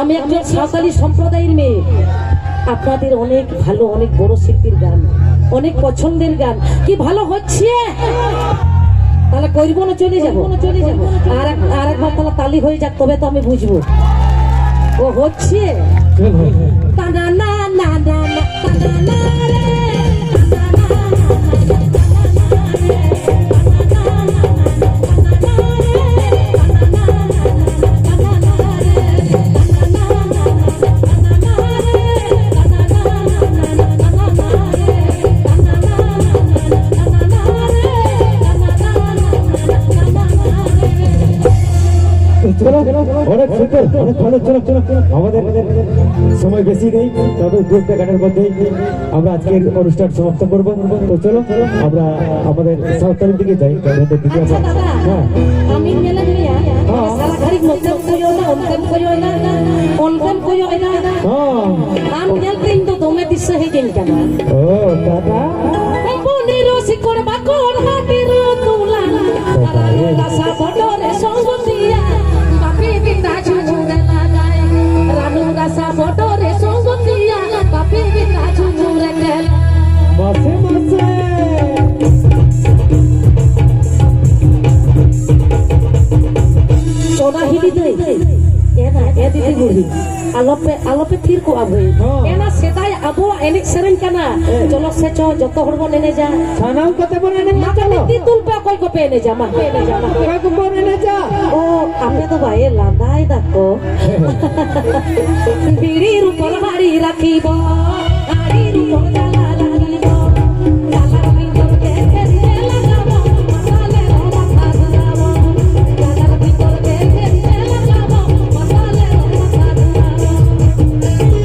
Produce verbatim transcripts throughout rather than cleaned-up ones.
আমি একজন সাঁওতালি সম্প্রদায়ের মেয়ে। আপনাদের অনেক ভালো, অনেক বড় শিল্পীর গান, অনেক পছন্দের গান। কি ভালো হচ্ছে? তাহলে করবো না, চলে যাবো। আর এক- আর একবার তাহলে তালি হয়ে যাক, তবে তো আমি বুঝবো। ও হচ্ছে। তানা না না না না, তানা না রে। তো চলো, অনেক সুন্দর, অনেক ভালো। চলো, চলো, চলো, আমাদের সময় বেশি নেই, তবে দু একটা গানের মধ্যেই আমরা আজকের অনুষ্ঠান সমাপ্ত করব। তো চলো, আমরা আমাদের সাঁওতালির দিকে যাই, আমাদের দিকে আচ্ছা আমরা দাদা, হ্যাঁ। আমি মেলা নিয়া, হ্যাঁ। সারা ঘড়ি মতেম কইও না, অন্তেম কইও না, অন্তেম কইও না। ᱦᱮᱸ᱾ ᱟᱢ ᱧᱮᱞᱛᱮ ᱤᱧ ᱫᱚ ᱫᱚᱢᱮ ᱫᱤᱥᱟᱹ ᱦᱮᱡ ᱟᱹᱧ ᱠᱟᱱᱟ᱾ ᱚ, ᱫᱟᱫᱟ᱾ ᱵᱚᱱᱤ ᱨᱚᱥᱤᱠᱚᱲ ᱵᱟᱠᱚᱲ ᱦᱟᱹᱴᱤᱨ ᱛᱩᱞᱟᱱ, ᱵᱟᱵᱟ ᱨᱮ᱾ ᱨᱟᱱᱩ ᱨᱟᱥᱟ ᱵᱚᱰᱚᱨ ᱨᱮ ᱥᱚᱝᱜᱚᱛᱤᱭᱟ, ᱵᱟᱯᱤ ᱵᱤᱱᱫᱟ ᱡᱷᱩᱢᱩᱨ ᱞᱟᱜᱟᱭ᱾ ᱨᱟᱱᱩ ᱨᱟᱥᱟ ᱵᱚᱰᱚᱨ ᱨᱮ ᱥᱚᱝᱜᱚᱛᱤᱭᱟ, ᱵᱟᱯᱤ ᱵᱤᱱᱫᱟ ᱡᱷᱩᱢᱩᱨ ᱞᱟᱜᱟᱭ᱾ ᱢᱟᱥᱮ, ᱢᱟᱥᱮ᱾ ᱥᱚᱱᱟ ᱦᱤᱞᱤ ᱫᱟᱹᱭ, ᱮᱱᱟ, ᱮ ᱫᱤᱫᱤ ᱵᱩᱲᱦᱤ, ᱟᱞᱚᱯᱮ, ᱟᱞᱚᱯᱮ ᱛᱷᱤᱨ ᱠᱚᱜᱼᱟ ᱵᱷᱟᱹᱭ᱾ ᱦᱚᱸ᱾ ᱮᱱᱟ ᱥᱮᱫᱟᱭ ᱟᱵᱚᱣᱟᱜ ᱮᱱᱮᱡ ᱥᱮᱨᱮᱧ ᱠᱟᱱᱟ᱾ ᱦᱮᱸ᱾ ᱪᱚᱞᱚ ᱥᱮ ᱪᱚ, ᱡᱚᱛᱚ ᱦᱚᱲ ᱵᱚᱱ ᱮᱱᱮᱡᱟ᱾ ᱥᱟᱱᱟᱢ ᱠᱚᱛᱮ ᱵᱚᱱ ᱮᱱᱮᱡᱟ, ᱢᱟ ᱛᱟᱦᱞᱮ ᱪᱚᱞᱚ᱾ ᱛᱤ ᱛᱩᱞ ᱯᱮ, ᱚᱠᱚᱭ ᱠᱚᱯᱮ ᱮᱱᱮᱡᱟ, ᱢᱟ᱾ ᱯᱮ ᱮᱱᱮᱡᱟ, ᱢᱟ᱾ ᱚᱠᱚᱭ ᱠᱚᱵᱚᱱ ᱮᱱᱮᱡᱟ? ᱚ, ᱟᱯᱮ ᱫᱚ ᱵᱟᱭᱮ ᱞᱟᱸᱫᱟᱭ ᱫᱟᱠᱚ᱾ ᱵᱤᱲᱤ ᱨᱩᱯᱚᱞ ᱦᱟᱲᱤ ᱨᱟᱠᱷᱤᱵᱚ, ᱦᱟᱲᱤ ᱨᱩᱯᱚᱞ ᱡᱟᱞᱟ ᱨᱟᱠᱷᱤᱵᱚ, ᱡᱟᱞᱟ ᱨᱟᱠᱷᱤᱵᱚ, ᱠᱮ ᱠᱮ ᱨᱤ ᱞᱟᱜᱟᱵᱚ, ᱢᱟᱥᱟᱞᱮ ᱨᱚ ᱢᱟᱥᱟ ᱫᱩᱨᱟᱵᱚ, ᱡᱟᱞᱟ ᱨᱟᱠᱷᱤᱵᱚ, ᱠᱮ ᱠᱮ ᱨᱤ ᱞᱟᱜᱟᱵᱚ, ᱢᱟᱥᱟᱞᱮ ᱨᱚ ᱢᱟᱥᱟ ᱫᱩᱨᱟᱵᱚ᱾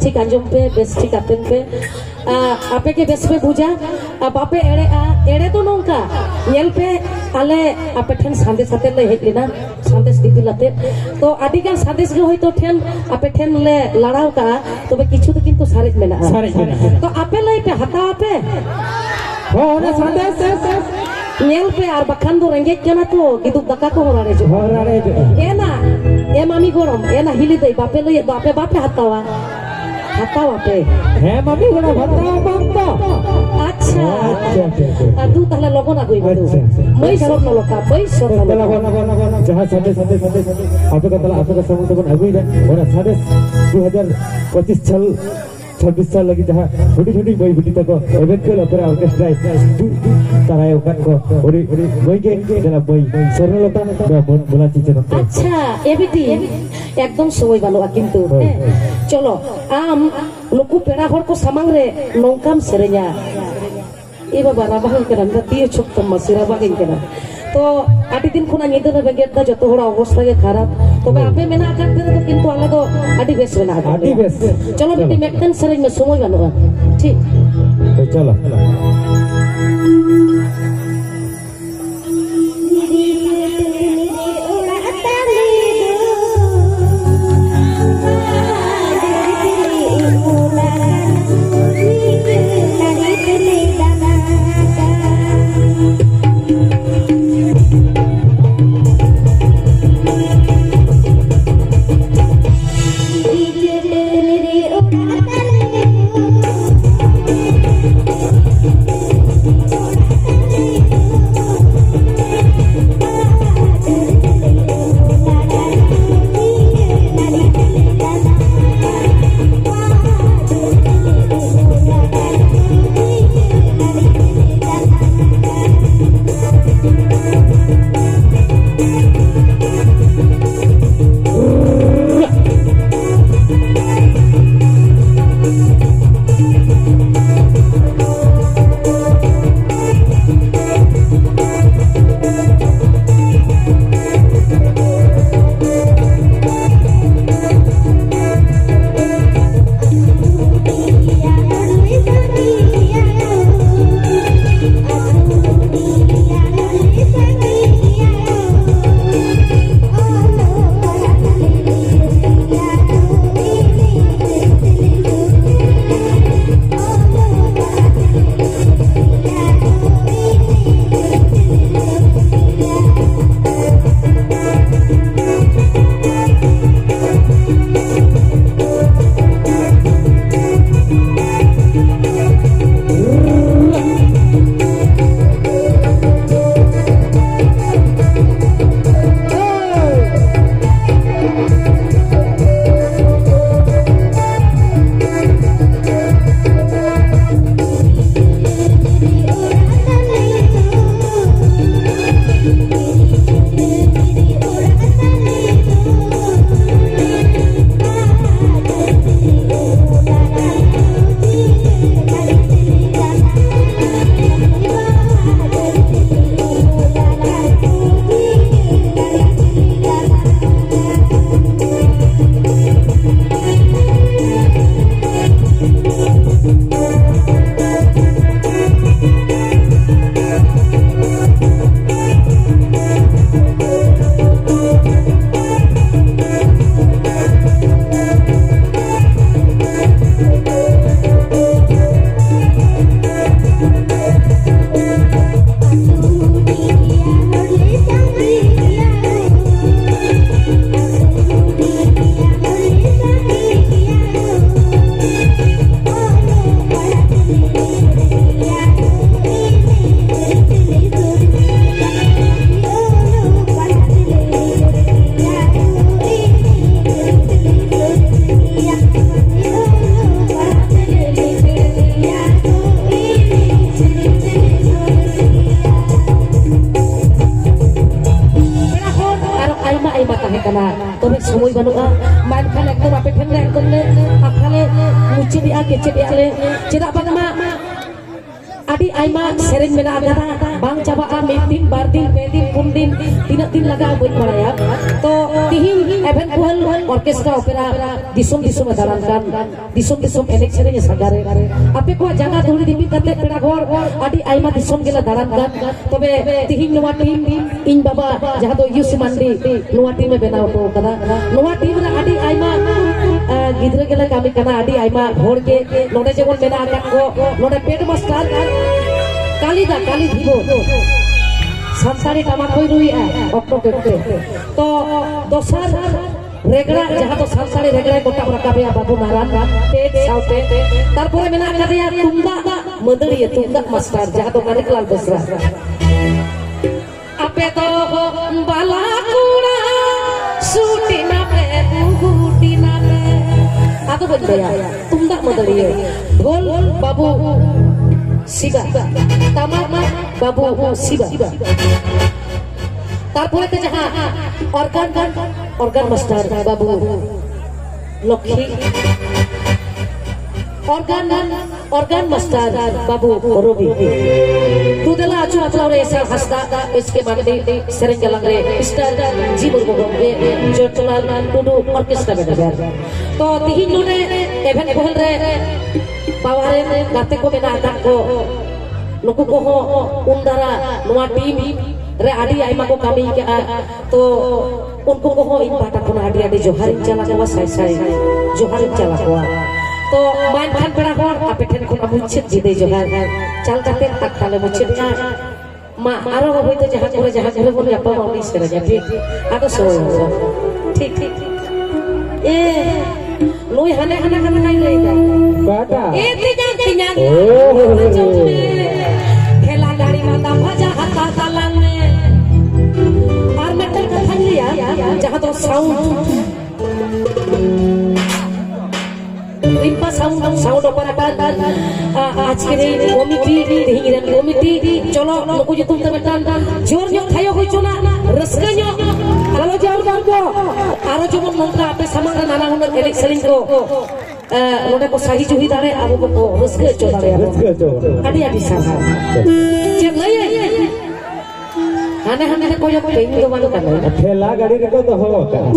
ᱴᱷᱤᱠ ᱟᱸᱡᱚᱢ ᱯᱮ, ᱵᱮᱥ ᱴᱷᱤᱠ ᱟᱛᱮᱱ ᱯᱮ᱾ ᱟ, ᱟᱯᱮ ᱜᱮ ᱵᱮᱥ ᱯᱮ ᱵᱩᱡᱟ᱾ ᱟ, ᱵᱟᱯᱮ ᱮᱲᱮᱜᱼᱟ᱾ ᱮᱲᱮ ᱫᱚ ᱱᱚᱝᱠᱟ, ᱧᱮᱞ ᱯᱮ, ᱟᱞᱮ ᱟᱯᱮ ᱴᱷᱮᱱ ᱥᱟᱸᱫᱮᱥ ᱟᱛᱮ ᱞᱮ ᱦᱮᱡ ᱞᱮᱱᱟ, ᱥᱟᱸᱫᱮᱥ ᱫᱤᱯᱤᱞ ᱟᱛᱮ᱾ ᱛᱚ, ᱟᱹᱰᱤ ᱜᱟᱱ ᱥᱟᱸᱫᱮᱥ ᱜᱮ ᱦᱚᱭᱛᱳ ᱴᱷᱮᱱ, ᱟᱯᱮ ᱴᱷᱮᱱ ᱞᱮ ᱞᱟᱲᱟᱣ ᱠᱟᱜᱼᱟ, ᱛᱚᱵᱮ ᱠᱤᱪᱷᱩ ᱫᱚ ᱠᱤᱱᱛᱩ ᱥᱟᱨᱮᱡ ᱢᱮᱱᱟᱜᱼᱟ᱾ ᱥᱟᱨᱮᱡ ᱢᱮᱱᱟᱜᱼᱟ᱾ ᱛᱚ, ᱟᱯᱮ ᱞᱟᱹᱭ ᱯᱮ, ᱦᱟᱛᱟᱣ ᱟᱯᱮ? ᱦᱚᱸ, ᱚᱱᱟ ᱥᱟᱸᱫᱮᱥ᱾ ᱧᱮᱞ ᱯᱮ, ᱟᱨ ᱵᱟᱠᱷᱟᱱ ᱫᱚ ᱨᱮᱸᱜᱮᱡ ᱠᱟᱱᱟ ᱠᱚ, ᱠᱤᱫᱩᱵ ᱫᱟᱠᱟ ᱠᱚᱦᱚᱸ ᱨᱟᱲᱮᱡᱚᱜᱼᱟ᱾ ᱦᱚᱸ, ᱨᱟᱲᱮᱡᱚᱜᱼᱟ᱾ ᱮᱱᱟ, ᱮ ᱢᱟᱢᱤ ᱜᱚᱲᱚᱢ, ᱮᱱᱟ ᱦᱤᱞᱤ ᱫᱟᱹᱭ, ᱵᱟᱯᱮ ᱞᱟᱹᱭᱮᱫ ᱫᱚ, ᱟᱯᱮ ᱵᱟᱯᱮ ᱦᱟᱛᱟᱣᱟ? ᱦᱟᱛᱟᱣ ᱟᱯᱮ? ᱦᱮᱸ, ᱢᱟᱢᱤ ᱜᱚᱲᱚᱢ, ᱦᱟᱛᱟᱣ ᱟᱯᱮ ᱛᱚ᱾ ᱟᱪᱪᱷᱟ᱾ ᱟᱪᱪᱷᱟ, ᱟᱪᱪᱷᱟ, ᱟᱪᱪᱷᱟ᱾ ᱟᱨ ᱫᱩ ᱛᱟᱦᱞᱮ ᱞᱚᱜᱚᱱ ᱟᱹᱜᱩᱭ ᱢᱮ ᱫᱩ᱾ ᱟᱪᱪᱷᱟ᱾ ᱢᱟᱹᱭ ᱥᱚᱨᱱᱚ ᱞᱚᱛᱟ, ᱢᱟᱹᱭ ᱥᱚᱨᱱᱚ ᱫᱮᱞᱟ, ᱞᱚᱛᱟ᱾ ᱵᱚᱱ, ᱵᱚᱱ, ᱵᱚᱱ, ᱡᱟᱦᱟᱸ ᱥᱟᱸᱫᱮᱥ, ᱥᱟᱸᱫᱮᱥ, ᱥᱟᱸᱫᱮᱥ, ᱟᱯᱮ ᱠᱚ ᱛᱟᱞᱟ, ᱟᱯᱮ ᱠᱚ ᱥᱟᱢᱟᱝ ᱛᱮᱵᱚᱱ ᱟᱹᱜᱩᱭᱮᱫᱟ, ᱚᱱᱟ ᱥᱟᱸᱫᱮᱥ ᱫᱩ ᱦᱟᱡᱟᱨ ᱯᱚᱸᱪᱤᱥ ᱥᱟᱞ ᱪᱷᱟᱵᱵᱤᱥ ᱥᱟᱞ ᱞᱟᱹᱜᱤᱫ ᱡᱟᱦᱟᱸ ᱦᱩᱰᱤᱧ ᱦᱩᱰᱤᱧ ᱢᱟᱹᱭ ᱵᱤᱴᱤ ᱛᱟᱠᱚ ᱮᱵᱷᱮᱱᱠᱩᱭᱮᱞ ᱚᱯᱮᱨᱟ ᱚᱨᱠᱮᱥᱴᱨᱟᱭ ᱫᱩ ᱛᱟᱨᱟᱭ ᱟᱠᱟᱫ ᱠᱚ, ᱩᱱᱤ, ᱩᱱᱤ ᱢᱟᱹᱭ ᱜᱮ ᱫᱮᱞᱟ ᱢᱟᱹᱭ ᱥᱚᱨᱱᱚᱞᱚᱛᱟ ᱱᱚᱣᱟ ᱢᱚᱱ ᱵᱷᱳᱞᱟ ᱪᱮᱪᱮᱫ ᱛᱮ᱾ ᱟᱪᱪᱷᱟ, ᱮ ᱵᱤᱴᱤ, ᱮᱠᱫᱚᱢ ᱥᱚᱢᱚᱭ ᱵᱟᱹᱱᱩᱜᱼᱟ ᱠᱤᱱᱛᱩ, ᱦᱳᱭ, ᱦᱮᱸ᱾ ᱦᱳᱭ᱾ ᱪᱚᱞᱚ, ᱟᱢ ᱱᱩᱠᱩ ᱯᱮᱲᱟ ᱦᱚᱲ ᱠᱚ ᱥᱟᱢᱟᱝ ᱨᱮ ᱱᱚᱝᱠᱟᱢ ᱥᱮᱨᱮᱧᱟ᱾ ᱮ ᱵᱟᱵᱟ, ᱨᱟᱵᱟᱝ ᱠᱟᱱᱟ, ᱱᱚᱰᱮ ᱛᱤᱭᱳ ᱪᱷᱚᱠ ᱛᱟᱢ ᱢᱟᱥᱮ, ᱨᱟᱵᱟᱝ ᱠᱟᱱᱟ᱾ ᱛᱚ, ᱟᱹᱰᱤ ᱫᱤᱱ ᱠᱷᱚᱱᱟᱜ ᱧᱤᱫᱟᱹ ᱞᱮ ᱵᱮᱸᱜᱮᱫ ᱫᱟ, ᱡᱚᱛᱚ ᱦᱚᱲᱟᱜ ᱚᱵᱚᱥᱛᱷᱟ ᱜᱮ ᱠᱷᱟᱨᱟᱯ᱾ ᱛᱚᱵᱮ ᱦᱳᱭ᱾ ᱟᱯᱮ ᱢᱮᱱᱟᱜ ᱟᱠᱟᱫ ᱯᱮ ᱨᱮᱫᱚ ᱠᱤᱱᱛᱩ ᱟᱞᱮ ᱫᱚ ᱟᱹᱰᱤ ᱵᱮᱥ ᱢᱮᱱᱟᱜ ᱟᱠᱟᱫ ᱟᱹᱰᱤ ᱞᱮᱭᱟ᱾ ᱵᱮᱥ᱾ ᱪᱚᱞᱚ, ᱪᱚᱞᱚ᱾ ᱢᱤᱫᱴᱤᱡ ᱢᱤᱫᱴᱮᱱ ᱥᱮᱨᱮᱧ ᱢᱮ, ᱥᱚᱢᱚᱭ ᱵᱟᱹᱱᱩᱜᱼᱟ᱾ ᱴᱷᱤᱠ᱾ ᱦᱳᱭ, ᱪᱚᱞᱚ᱾ ᱯᱮᱲᱟ ᱦᱚᱲ ᱟᱨᱚ ᱟᱭᱢᱟ ᱟᱭᱢᱟ ᱛᱟᱦᱮᱸ ᱠᱟᱱᱟ, ᱛᱚᱵᱮ ᱥᱚᱢᱚᱭ ᱵᱟᱹᱱᱩᱜᱼᱟ᱾ ᱢᱟ ᱮᱱᱠᱷᱟᱱ ᱮᱠᱫᱚᱢ ᱟᱯᱮ ᱴᱷᱮᱱ ᱞᱮ ᱮᱠᱫᱚᱢ ᱞᱮ ᱟᱠᱷᱲᱟ ᱞᱮ ᱢᱩᱪᱟᱹᱫᱮᱜᱼᱟ, ᱠᱮᱪᱮᱫᱮᱜᱼᱟ ᱞᱮ᱾ ᱪᱮᱫᱟᱜ ᱵᱟᱝᱢᱟ ᱟᱹᱰᱤ ᱟᱭᱢᱟ ᱥᱮᱨᱮᱧ ᱢᱮᱱᱟᱜ ᱟᱠᱟᱫᱟ, ᱵᱟᱝ ᱪᱟᱵᱟᱜᱼᱟ᱾ ᱢᱤᱫ ᱫᱤᱱ, ᱵᱟᱨ ᱫᱤᱱ, ᱯᱮ ᱫᱤᱱ, ᱯᱩᱱ ᱫᱤᱱ, ᱛᱤᱱᱟᱹᱜ ᱫᱤᱱ ᱞᱟᱜᱟᱜᱼᱟ ᱵᱟᱹᱧ ᱵᱟᱲᱟᱭᱟ᱾ ᱛᱚ ᱛᱤᱦᱤᱧ ᱮᱵᱷᱮᱱ ᱠᱩᱦᱮᱞ ᱚᱨᱠᱮᱥᱴᱨᱟ ᱚᱯᱮᱨᱟ ᱫᱤᱥᱚᱢ ᱫᱤᱥᱚᱢ ᱮ ᱫᱟᱬᱟᱱ ᱠᱟᱱ, ᱫᱤᱥᱚᱢ ᱫᱤᱥᱚᱢ ᱮᱱᱮᱡ ᱥᱮᱨᱮᱧ ᱮ ᱥᱟᱸᱜᱷᱟᱨᱮ, ᱟᱯᱮ ᱠᱚᱣᱟᱜ ᱡᱟᱸᱜᱟ ᱫᱷᱩᱲᱤ ᱫᱤᱯᱤᱞ ᱠᱟᱛᱮ ᱯᱮᱲᱟ ᱦᱚᱲ ᱟᱹᱰᱤ ᱟᱭᱢᱟ ᱫᱤᱥᱚᱢ ᱜᱮᱞᱮ ᱫᱟᱬᱟᱱ ᱠᱟᱱ᱾ ᱛᱚᱵᱮ ᱛᱤᱦᱤᱧ ᱱᱚᱣᱟ ᱴᱤᱢ, ᱤᱧ ᱵᱟᱵᱟ ᱡᱟᱦᱟᱸ ᱫᱚ ᱭᱩᱥᱤ ᱢᱟᱱᱰᱤ ᱱᱚᱣᱟ ᱴᱤᱢ ᱮ ᱵᱮᱱᱟᱣ ᱦᱚᱴᱚ ᱠᱟᱫᱟ᱾ ᱱᱚᱣᱟ ᱴᱤᱢ ᱨᱮ ᱟᱹᱰᱤ ᱟᱭᱢᱟ, ᱟ, ᱜᱤᱫᱽᱨᱟᱹ ᱜᱮᱞᱮ ᱠᱟᱹᱢᱤ ᱠᱟᱱᱟ, ᱟᱹᱰᱤ ᱟᱭᱢᱟ ᱦᱚᱲ ᱜᱮ ᱱᱚᱰᱮ ᱡᱮᱢᱚᱱ ᱢᱮᱱᱟᱜ ᱟᱠᱟᱫ ᱠᱚ, ᱱᱚᱰᱮ ᱯᱮᱰ ᱢᱟᱥᱴᱟᱨ ᱠᱟᱞᱤᱫᱟ, ᱠᱟᱞᱤ ᱫᱷᱤᱵᱚ ᱥᱟᱱᱛᱟᱲᱤ ᱴᱟᱢᱟᱠ ᱠᱚᱭ ᱨᱩᱭᱮᱫᱼᱟ ᱚᱠᱛᱚ ᱠᱮᱫ ᱛᱮ᱾ ᱛᱚ ᱫᱚᱥᱟᱨ ᱨᱮᱜᱽᱲᱟ, ᱡᱟᱦᱟᱸ ᱫᱚ ᱥᱟᱱᱛᱟᱲᱤ ᱨᱮᱜᱽᱲᱟᱭ ᱜᱚᱴᱟ ᱨᱟᱠᱟᱵᱮᱜᱼᱟ ᱵᱟᱹᱵᱩ ᱱᱟᱨᱟᱱ ᱯᱮᱰ ᱥᱟᱶᱛᱮ᱾ ᱛᱟᱨᱯᱚᱨᱮ ᱢᱮᱱᱟᱜ ᱟᱠᱟᱫᱮᱭᱟ ᱛᱩᱢᱫᱟᱜ ᱢᱟᱹᱫᱟᱹᱲᱤᱭᱟᱹ, ᱛᱩᱢᱫᱟᱜ ᱢᱟᱥᱴᱟᱨ, ᱡᱟᱦᱟᱸ ᱫᱚ ᱢᱟᱱᱤᱠᱞᱟᱞ ᱵᱮᱥᱨᱟ᱾ ᱟᱯᱮ ᱫᱚ ᱵᱟᱞᱟ ᱠᱩᱲᱟ ᱥᱩᱴᱤᱱᱟ ᱯᱮ, ᱵᱩᱜᱩᱴᱤᱱᱟ ᱯᱮ᱾ ᱟᱫᱚ ᱵᱟᱹᱧ ᱞᱟᱹᱭᱟ, ᱛᱩᱢᱫᱟᱜ ᱢᱟᱹᱫᱟᱹᱲᱤᱭᱟᱹ, ᱰᱷᱳᱞ ᱵᱟᱹᱵᱩ ᱥᱤᱵᱟ, ᱴᱟᱢᱟᱠ ᱵᱟᱹᱵᱩ ᱥᱤᱵᱟ᱾ ᱛᱟᱨᱯᱚᱨᱮ ᱛᱮ ᱡᱟᱦᱟᱸ ᱚᱨᱜᱟᱱ, ᱚᱨᱜᱟᱱ ᱢᱟᱥᱴᱟᱨ ᱵᱟᱹᱵᱩ ᱞᱚᱠᱠᱷᱤ, ᱚᱨᱜᱟᱱ, ᱚᱨᱜᱟᱱ ᱢᱟᱥᱴᱟᱨ ᱵᱟᱹᱵᱩ ᱨᱚᱵᱤ᱾ ᱛᱩᱫᱮᱞᱟ ᱟᱹᱪᱩᱨ ᱟᱪᱞᱟᱣ ᱨᱮ ᱮᱥ ᱟᱨ ᱦᱟᱸᱥᱫᱟ, ᱮᱥ ᱠᱮ ᱢᱟᱱᱰᱤ, ᱥᱮᱨᱮᱧ ᱜᱟᱞᱟᱝ ᱨᱮ ᱢᱤᱥᱴᱟᱨ ᱡᱤ ᱢᱩᱨᱢᱩ ᱜᱚᱢᱠᱮ, ᱡᱚᱭᱪᱚᱱᱫᱨᱚ ᱴᱩᱰᱩ, ᱚᱨᱠᱮᱥᱴᱨᱟ ᱢᱮᱱᱮᱡᱟᱨ᱾ ᱛᱚ ᱛᱤᱦᱤᱧ ᱱᱚᱰᱮ ᱮᱵᱷᱮᱱ ᱠᱚᱦᱮᱞ ᱨᱮ ᱯᱟᱣᱟᱨ ᱨᱮᱱ ᱜᱟᱛᱮ ᱠᱚ ᱢᱮᱱᱟᱜ ᱟᱠᱟᱫ ᱠᱚ, ᱱᱩᱠᱩ ᱠᱚᱦᱚᱸ ᱩᱱ ᱫᱟᱨᱟ ᱱᱚᱣᱟ ᱴᱤᱢ ᱨᱮ ᱟᱹᱰᱤ ᱟᱭᱢᱟ ᱠᱚ ᱠᱟᱹᱢᱤ ᱠᱟᱜᱼᱟ᱾ ᱛᱚ ᱩᱱᱠᱩ ᱠᱚᱦᱚᱸ ᱤᱧ ᱯᱟᱦᱴᱟ ᱠᱷᱚᱱᱟᱜ ᱟᱹᱰᱤ ᱟᱹᱰᱤ ᱡᱚᱦᱟᱨᱤᱧ ᱪᱟᱞ ᱟᱠᱚᱣᱟ, ᱥᱟᱭ ᱥᱟᱭ ᱡᱚᱦᱟᱨᱤᱧ ᱪᱟᱞ ᱟᱠᱚᱣᱟ᱾ ᱛᱚ ᱢᱟ ᱮᱱᱠᱷᱟᱱ ᱯᱮᱲᱟ ᱦᱚᱲ, ᱟᱯᱮ ᱴᱷᱮᱱ ᱠᱷᱚᱱ ᱢᱩᱪᱟᱹᱫ ᱵᱤᱫᱟᱹᱭ ᱡᱚᱦᱟᱨ ᱪᱟᱞ ᱠᱟᱛᱮ ᱟᱠᱷᱲᱟ ᱞᱮ ᱢᱩᱪᱟᱹᱫ ᱮᱫᱟ᱾ ᱢᱟ ᱟᱨᱚ ᱦᱚᱭᱛᱳ ᱡᱟᱦᱟᱸ ᱠᱚᱨᱮ, ᱡᱟᱦᱟᱸ ᱠᱚᱨᱮ ᱵᱚᱱ ᱧᱟᱯᱟᱢᱟ, ᱩᱱᱤ ᱥᱮᱨᱮᱧᱟ, ᱴᱷᱤᱠ? ᱟᱫᱚ ᱥᱚᱢᱚᱭ ᱵᱟᱹᱱᱩᱜᱼᱟ᱾ ᱴᱷᱤᱠ, ᱴᱷᱤᱠ, ᱴᱷᱤᱠ᱾ ᱮ, ᱱᱩᱭ ᱦᱟᱱᱮ ᱦᱟᱱᱟ ᱠᱟᱛᱷᱟᱭ ᱞᱟᱹᱭᱫᱟ᱾ ᱚᱠᱟᱴᱟᱜ? ᱮ ᱛᱮᱧᱟᱝ, ᱛᱮᱧᱟᱝ, ᱳ᱾ ᱟᱸᱡᱚᱢ ᱢᱮ᱾ ᱴᱷᱮᱞᱟ ᱜᱟᱹᱲᱤ ᱢᱟᱫᱟᱢ ᱵᱷᱟᱡᱟ ᱦᱟᱛᱟᱣ ᱛᱟᱞᱟᱝ ᱢᱮ᱾ ᱟᱨ ᱢᱤᱫᱴᱟᱝ ᱠᱟᱛᱷᱟᱧ ᱞᱟᱹᱭᱟ, ᱡᱟᱦᱟᱸ ᱫᱚ sound, ᱨᱤᱢᱯᱟ sound, sound operator, ᱟ, ᱟᱡᱠᱮᱨ ᱠᱚᱢᱤᱴᱤ ᱱᱩᱠᱩ ᱧᱩᱛᱩᱢ ᱛᱮ ᱢᱤᱫᱴᱟᱝ ᱡᱳᱨ ᱧᱚᱜ ᱛᱷᱟᱭᱚ ᱦᱩᱭ ᱦᱚᱪᱚᱱᱟ, ᱨᱟᱹᱥᱠᱟᱹ ᱧᱚᱜ᱾ ᱟᱞᱚ ᱡᱟᱣᱨ ᱡᱟᱣᱨ ᱧᱚᱜ᱾ ᱟᱨᱚ ᱡᱮᱢᱚᱱ ᱱᱚᱝᱠᱟ ᱟᱯᱮ ᱥᱟᱢᱟᱝ ᱨᱮ ᱱᱟᱱᱟ ᱦᱩᱱᱟᱹᱨ ᱮᱱᱮᱡ ᱥᱮᱨᱮᱧ ᱠᱚ, ᱮ, ᱱᱚᱰᱮ ᱠᱚ ᱥᱟᱹᱦᱤ ᱡᱩᱦᱤ ᱫᱟᱲᱮ, ᱟᱵᱚ ᱠᱚᱠᱚ ᱨᱟᱹᱥᱠᱟᱹ ᱦᱚᱪᱚ ᱫᱟᱲᱮᱭᱟᱵᱚᱱ᱾ ᱨᱟᱹᱥᱠᱟᱹ ᱦᱚᱪᱚ ᱵᱚᱱᱟ᱾ ᱟᱹᱰᱤ ᱟᱹᱰᱤ ᱥᱟᱨᱦᱟᱣ᱾ ᱪᱮᱫ ᱞᱟᱹᱭᱟᱹᱧ? ᱦᱟᱱᱮ ᱦᱟᱱᱮ ᱨᱮ ᱠᱚᱭᱚᱜ ᱯᱮ, ᱤᱧ ᱫᱚ ᱵᱟᱝ ᱠᱟᱱᱟᱹᱧ᱾ ᱴᱷᱮᱞᱟ ᱜᱟᱹᱰᱤ ᱨᱮᱠᱚ ᱫᱚᱦᱚ ᱟᱠᱟᱫᱼᱟ᱾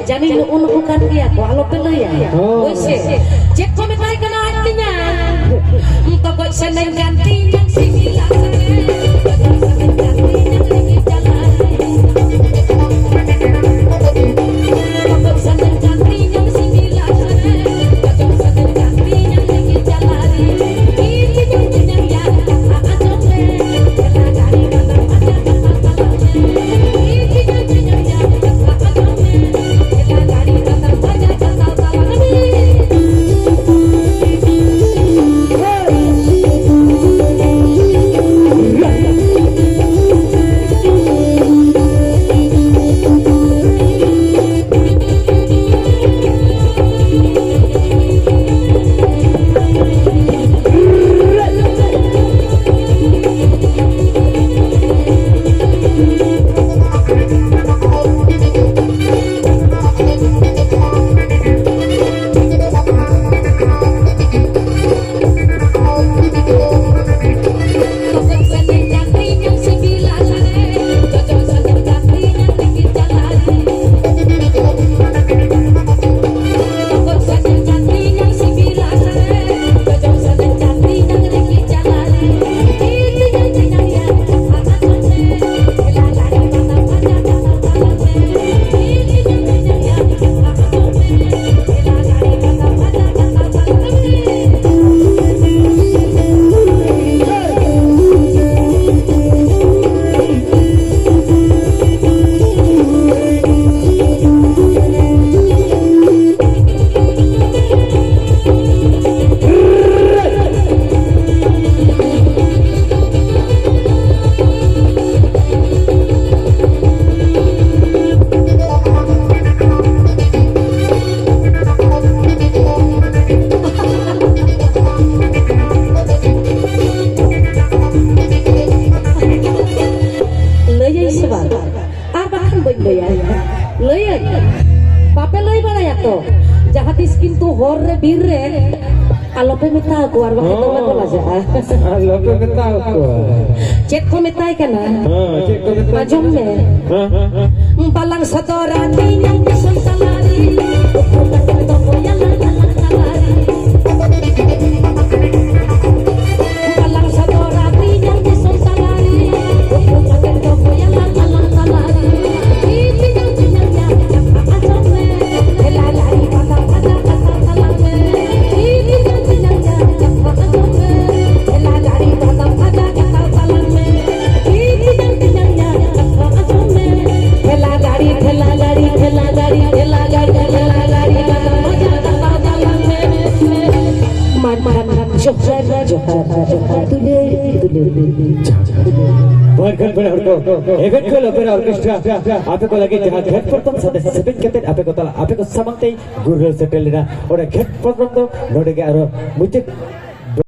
ᱡᱟᱹᱱᱤᱡ ᱱᱩᱜᱼᱩ ᱱᱩᱠᱩ ᱠᱟᱱ ᱜᱮᱭᱟ ᱠᱚ, ᱟᱞᱚᱯᱮ ᱞᱟᱹᱭᱟ᱾ ᱦᱳᱭ᱾ ᱦᱳᱭ ᱥᱮ? ᱪᱮᱫ ᱠᱚ ᱢᱮᱛᱟᱭ ᱠᱟᱱᱟ ᱟᱡ ᱛᱮᱧᱟᱝ? ᱛᱚᱠᱚᱡ ᱥᱮᱱᱮᱱ ᱠᱟᱱ ᱛᱤᱧᱟᱝ ᱥᱤᱵᱤᱞᱟ ᱥᱮ, ᱛᱚᱠᱚᱡ ᱥᱮᱱᱮᱱ ᱠᱟᱱ ᱛᱤᱧᱟᱝ ᱨᱤᱢᱤᱞ ᱪᱟᱞᱟᱭ᱾ ᱛᱚᱠᱚᱡ ᱥᱮᱱᱮᱱ ᱠᱟᱱ ᱛᱤᱧᱟᱝ ᱥᱤᱵᱤᱞᱟ ᱥᱮ, ᱛᱚᱠᱚᱡ ᱥᱮᱱᱮᱱ ᱠᱟᱱ ᱛᱤᱧᱟᱝ ᱨᱤᱢᱤᱞ ᱪᱟᱞᱟᱭ᱾ ᱤᱧ ᱛᱤᱧᱟᱝ ᱛᱤᱧᱟᱝ ᱭᱟ, ᱟᱸᱡᱚᱢ ᱢᱮ, ᱮᱞᱟ ᱜᱟᱹᱰᱤ ᱵᱟᱫᱟᱢ ᱵᱟᱡᱟ ᱠᱟᱛᱟ ᱛᱟᱞᱟ ᱢᱮ᱾ ᱤᱧ ᱛᱤᱧᱟᱝ ᱛᱤᱧᱟᱝ ᱭᱟ, ᱟᱸᱡᱚᱢ ᱢᱮ, ᱮᱞᱟ ᱜᱟᱹᱰᱤ ᱵᱟᱫᱟᱢ ᱵᱟᱡᱟ ᱠᱟᱛᱟ ᱛᱟᱞᱟ ᱢᱮ᱾ ᱦᱚᱨ ᱨᱮ, ᱵᱤᱨ ᱨᱮ ᱟᱞᱚᱯᱮ ᱢᱮᱛᱟ ᱟᱠᱚᱣᱟ, ᱟᱨ ᱵᱟᱠᱷᱟᱱ ᱫᱚᱢᱮ ᱠᱚ ᱞᱟᱡᱟᱜᱼᱟ᱾ ᱟᱞᱚᱯᱮ ᱢᱮᱛᱟ ᱟᱠᱚᱣᱟ᱾ ᱪᱮᱫ ᱠᱚ ᱢᱮᱛᱟᱭ ᱠᱟᱱᱟ? ᱦᱮᱸ, ᱪᱮᱫ ᱠᱚ ᱢᱮᱛᱟᱭ ᱟᱸᱡᱚᱢ ᱠᱟᱱᱟ? ᱢᱮ᱾ ᱦᱮᱸ, ᱦᱮᱸ, ᱦᱮᱸ᱾ ᱵᱟᱞᱟᱝ ᱥᱚᱫᱚᱨᱟ ᱛᱮᱧᱟᱝ ᱫᱤᱥᱚᱢ ᱛᱟᱞᱟᱨᱮ, ᱩᱠᱩ ᱠᱟᱛᱮ ᱫᱚ ᱠᱚᱭᱟᱞᱟᱝ ᱟᱞᱟᱝ ᱛᱟᱞᱟᱨᱮ᱾ ᱵᱟᱞᱟᱝ ᱥᱚᱫᱚᱨᱟ ᱛᱮᱧᱟᱝ ᱫᱤᱥᱚᱢ ᱛᱟᱞᱟᱨᱮ, ᱩᱠᱩ ᱠᱟᱛᱮ ᱫᱚ ᱠᱚᱭᱟᱞᱟᱝ ᱟᱞᱟᱝ ᱛᱟᱞᱟᱨᱮ᱾ ᱛᱮᱧᱟᱝ ᱛᱮᱧᱟᱝ ᱭᱟ, ᱟᱸᱡᱚᱢ ᱢᱮ᱾ ᱦᱮᱞᱟ ᱞᱟᱹᱲᱤ ᱯᱟᱛᱟ ᱯᱟᱛᱟ ᱠᱟᱛᱟ ᱛᱟᱞᱟᱝ ᱢᱮ᱾ ᱛᱮᱧᱟᱝ ᱛᱮᱧᱟᱝ ᱭᱟ, ᱟᱸᱡᱚᱢ ᱢᱮ᱾ ᱦᱮᱞᱟ ᱞᱟᱹᱲᱤ ᱯᱟᱛᱟ ᱯᱟᱛᱟ ᱠᱟᱛᱟ ᱛᱟᱞᱟᱝ ᱢᱮ᱾ ᱛᱤ ᱛᱤᱧᱟᱝ ᱛᱤᱧᱟᱝ ᱭᱟ, ᱠᱟᱛᱷᱟ ᱟᱸᱡᱚᱢ ᱢᱮ᱾ ᱴᱷᱮᱞᱟ ᱜᱟᱹᱲᱤ, ᱴᱷᱮᱞᱟ ᱜᱟᱹᱲᱤ, ᱴᱷᱮᱞᱟ ᱜᱟᱹᱲᱤ, ᱴᱷᱮᱞᱟ ᱜᱟᱹᱲᱤ, ᱴᱷᱮᱞᱟ ᱜᱟᱹᱲᱤ, ᱢᱟᱱ ᱢᱟᱱ ᱡᱚᱦᱟᱨ, ᱡᱚᱦᱟᱨ, ᱡᱚᱦᱟᱨ, ᱫᱩᱞᱟᱹᱲ, ᱫᱩᱞᱟᱹᱲ᱾ ᱵᱟᱨ ᱠᱷᱟᱱ ᱵᱮᱲᱟ ᱦᱚᱲ ᱠᱚ, ᱮᱵᱷᱮᱱ ᱠᱚ ᱞᱚᱵᱮᱨᱟ ᱚᱨᱠᱮᱥᱴᱨᱟ ᱟᱯᱮ ᱠᱚ ᱞᱟᱹᱜᱤᱫ ᱡᱟᱦᱟᱸ ᱜᱷᱟᱴ ᱯᱨᱚᱛᱷᱚᱢ ᱥᱟᱛᱮ ᱥᱮᱯᱮᱡ ᱠᱟᱛᱮ ᱟᱯᱮ ᱠᱚ ᱛᱟᱞᱟ, ᱟᱯᱮ ᱠᱚ ᱥᱟᱢᱟᱝ ᱛᱮ ᱜᱩᱨᱞᱟᱹ ᱥᱮᱴᱮᱨ ᱞᱮᱱᱟ᱾ ᱚᱸᱰᱮ ᱜᱷᱟᱴ ᱯᱨᱚᱛᱷᱚᱢ ᱫᱚ ᱱᱚᱰᱮ ᱜᱮ ᱟᱨᱚ ᱢᱩᱪᱟᱹᱫ